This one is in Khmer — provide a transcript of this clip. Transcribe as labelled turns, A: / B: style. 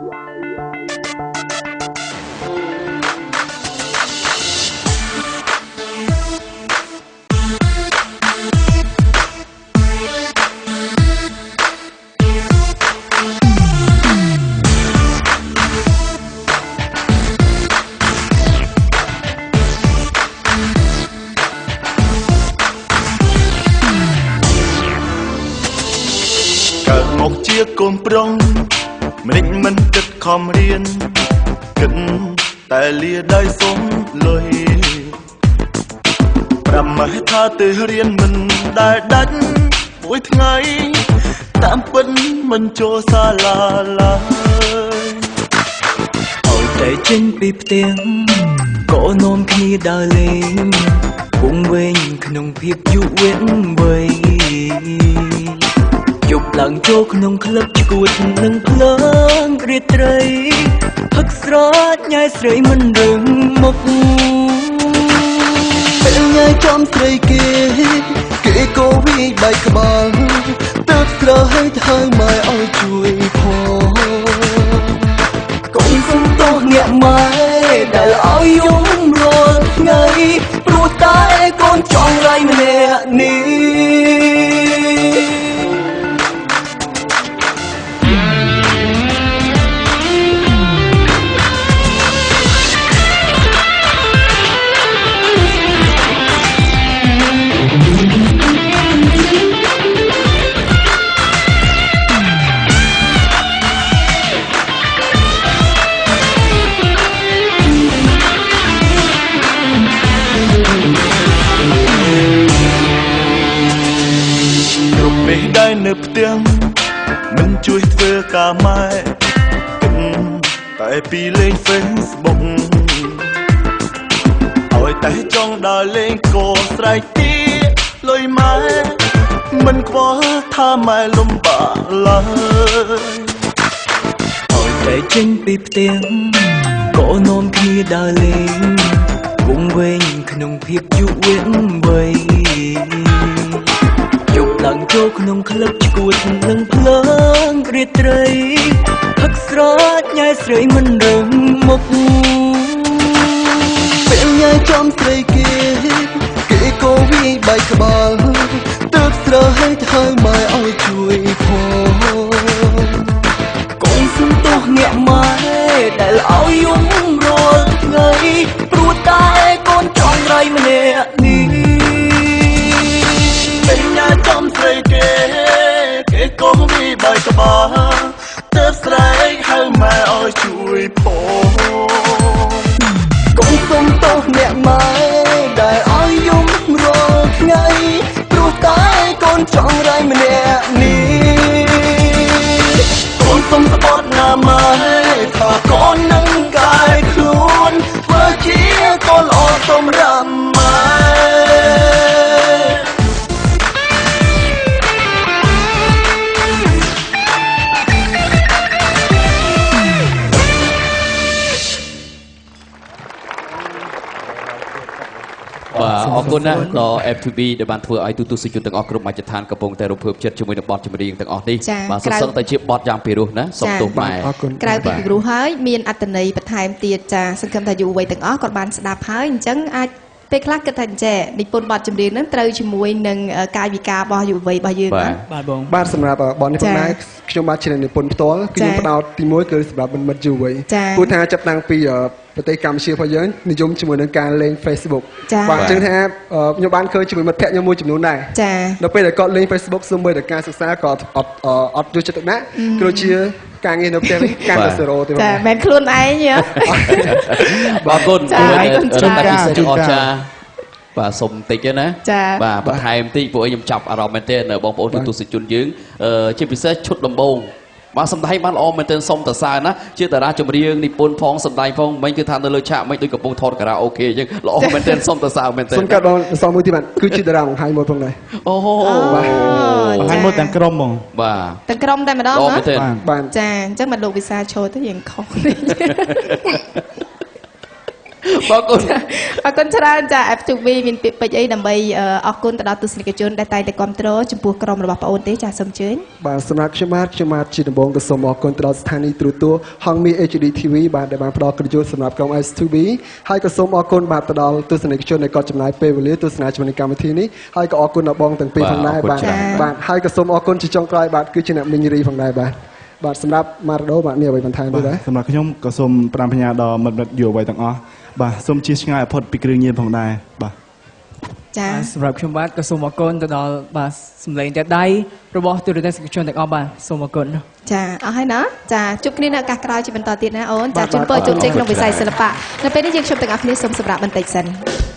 A: មកជាកូនប្រុសម្លេចមិនគិតខំរៀនគិតតែលាដៃសុំលុយប្រាប់ម៉ែថាទៅរៀនមិនដែលដាច់មួយថ្ងៃតាមពិតមិនចូលសាលាឡើយ
B: ឲ្យតែចេញពីផ្ទះក៏នាំគ្នាដើរលេងវង្វេងក្នុងភាពយុវវ័យយប់ឡើងចូលក្នុងក្លឹបឈួតនឹងភ្លើងរាត្រីផឹកស្រោចញ៉ែស្រីមិនរឹងមុខ
A: ពេលញ៉ែចំស្រីគេគេក៏វាយបែកក្បាលទើបស្រែកហៅម៉ែឲ្យជួយផង
B: កូនសុំទោសអ្នកម៉ែដែលឲ្យយំរាល់ថ្ងៃព្រោះតែកូនចង់រៃម្នាក់នេះ
A: ពេលដែលនៅផ្ទះមិនជួយធ្វើការម៉ែតែពីលេង Facebook ឲ្យតែចង់ដើរលេងក៏ស្រែកទីលុយម៉ែមិនខ្វល់ថាម៉ែលំបាកឡើយ
B: ឲ្យតែចេញពីផ្ទះក៏នាំគ្នាដើរលេងវង្វេងក្នុងភាពយុវវ័យយប់ឡើងចូលក្នុងក្លឹបឈួតនឹងភ្លើងរាត្រីផឹកស្រោចញ៉ែស្រីមិនរឹងមុខ
A: ពេលញ៉ែចំស្រីគេគេក៏វាយបែកក្បាលទើបស្រែកហៅម៉ែឲ្យជួយផង
B: កូនសុំទោសអ្នកម៉ែដែលឲ្យយំរាល់ថ្ងៃព្រោះតែកូនចង់រៃម្នាក់នេះ
A: ពេលញ៉ែចំស្រីគេគេក៏វាយបែកក្បាលទើបស្រែកហៅម៉ែឲ្យជួយផង
B: កូនសុំទោសអ្នកម៉ែដែលឲ្យយំរាល់ថ្ងៃព្រោះតែកូនចង់រៃម្នាក់នេះ
A: កូនសុំស្បត់ណាម៉ែថាកូននឹងកែខ្លួនធ្វើជាកូនល្អសម្រាប់ម៉ែ
C: បាទអរគុណណាស់ដល់ F2B ដែលបានធ្វើឲ្យទូទស្សនិកជនទាំងអស់គ្រប់មជ្ឈដ្ឋានកំពុងតែរំភើបចិត្តជាមួយនឹងបទចម្រៀងទាំងអស់នេះបាទសឹងតែជាបទយ៉ាងពិរោះណាសូមទោសម៉ែ
D: ក្រៅពីពិរោះហើយមានអត្ថន័យបន្ថែមទៀតចាសង្ឃឹមថាយុវវ័យទាំងអស់គាត់បានស្ដាប់ហើយអញ្ចឹងអាចពេលខ្លះគិតថាអញ្ចេះនិពន្ធបទចម្រៀងហ្នឹងត្រូវជាមួយនឹងកាយវិការរបស់យុវវ័យរបស់យើងណា
E: បាទបងបាទសម្រាប់បទនេះផងដែរខ្ញុំបាទជានិពន្ធផ្ទាល់គឺខ្ញុំផ្ដោតទី1គឺសម្រាប់មិត្តយុវវ័យព្រោះថាចាប់តាំងពីប្រទេសកម្ពុជារបស់យើងនិយមជាមួយនឹងការលេង Facebook បាទអញ្ចឹងថាខ្ញុំបានឃើញជាមួយមិត្តភក្តិខ្ញុំមួយចំនួនដែរនៅពេលដែលគាត់លេង Facebook សូម្បីតែការសិក្សាក៏អត់យកចិត្តទុកដាក់គឺជាការងារនៅផ្ទះវិញកាន់តែសេរ៉ូទេ
D: ចាមិនខ្លួនឯង
C: បាទអរគុណជួនកាលពិសេសអស្ចារ្យបាទសុំតិចទេណាបាទបន្ថែមតិចពួកខ្ញុំចាប់អារម្មណ៍មែនទេនៅបងប្អូនទស្សនិកជនយើងជាពិសេសឈុតដំបូងបាទសម្ដែងបានល្អមែនទែនសុំតសើណាជាតារាចម្រៀងនិពន្ធផងសម្ដែងផងមិញគឺថានៅលើឆាកមិញដូចកំពុងថតការ៉ាអូខេអញ្ចឹងល្អមែនទែនសុំតសើមែនទែន
E: សុំកាត់បងសមួយទៀតបាទគឺជាតារាបង្ហាញម៉ូដផងដែរ
C: អូ
E: បាទ
F: បង្ហាញម៉ូដទាំងក្រុមហ្មង
C: បាទ
D: ទាំងក្រុមតែម្ដងណាចាអញ្ចឹងមកលោកវិសាចូលទៅយើងខុសនេះ
C: អរគុណ
D: អរគុណច្រើនចា F2B មានពាក្យពេចន៍អីដើម្បីអរគុណទៅដល់ទស្សនិកជនដែលតែងតែគ្រប់គ្រងចំពោះក្រុមរបស់ប្អូនទេចាសូមអញ្ជើញ
E: បាទសម្រាប់ខ្ញុំបាទខ្ញុំបាទជាដំបូងក៏សូមអរគុណទៅដល់ស្ថានីយ៍ទូរទស្សន៍ហង្សមាស HD TV បាទដែលបានផ្ដល់កិត្តិយសសម្រាប់ក្រុម S2B ហើយក៏សូមអរគុណបាទទៅដល់ទស្សនិកជនដែលគាត់ចំណាយពេលវេលាទស្សនាជាមួយនឹងកម្មវិធីនេះហើយក៏អរគុណដល់បងទាំងពីរផងដែរបាទបាទហើយក៏សូមអរគុណជាចុងក្រោយបាទគឺជាអ្នកមីងរីផងដែរបាទបាទសម្រាប់ម៉ារ៉ាដូបាទមានអ្វីបន្ថែមទេបាទ
F: សម្រាប់ខ្ញុំក៏សូមប្រាំផ្ញើដល់មិត្តមិត្តយុវវ័យទាំងអស់បាទសូមជៀសឆ្ងាយឲ្យផុតពីគ្រឿងញៀនផងដែរបាទ
D: ចា
G: សម្រាប់ខ្ញុំបាទក៏សូមអរគុណទៅដល់បាទសម្លេងតែដៃរបស់ទូរទស្សនិកជនទាំងអស់បាទសូមអរគុណ
D: ចាអស់ហើយណាចាជួបគ្នានៅឱកាសក្រោយជាបន្តទៀតណាអូនចាជូនពរជោគជ័យក្នុងវិស័យសិល្បៈនៅពេលនេះយើងខ្ញុំទាំងអស់គ្នាសូមសម្រាប់បន្តិចសិន។